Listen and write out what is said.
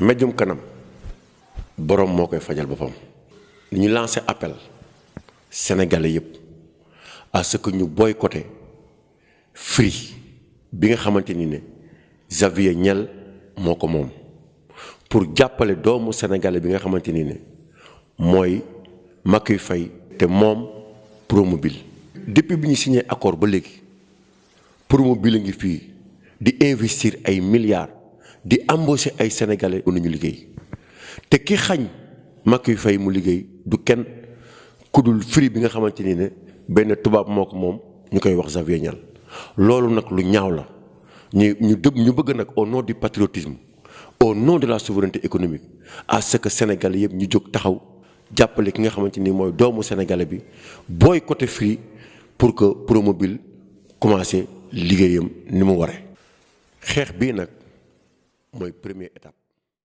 mbéjum kanam borom moo koy fajal boppam. ñu lancé appel sénégalais yëpp à ce que ñu boycotté Free bi nga xamante ni ne Xavier Niel moo ko moom pour jàppale doomu sénégalais bi nga xamante ni ne mooy Macky Faye te moom Promobile. depuis bi ñu signé accord ba léegi Promobile a ngi fii di investir ay milliards di embaucher ay sénégalais bu nañu liggéey te ki xañ Macky Faye mu liggéey du kenn kudul Free bi nga xamante ni ne benn tubaab moo ko moom ñu koy wax Xavier Niel. loolu nag lu ñaaw la ñu bëgg nag au nom du patriotisme au nom de la souveraineté économique à ce que sénégalais yëpp ñu jóg taxaw jàppale ki nga xamante ni mooy doomu sénégalais bi boycotté Free pour que Promobile commencé liggéeyam ni mu waree. xeex bii nag mooy première étape.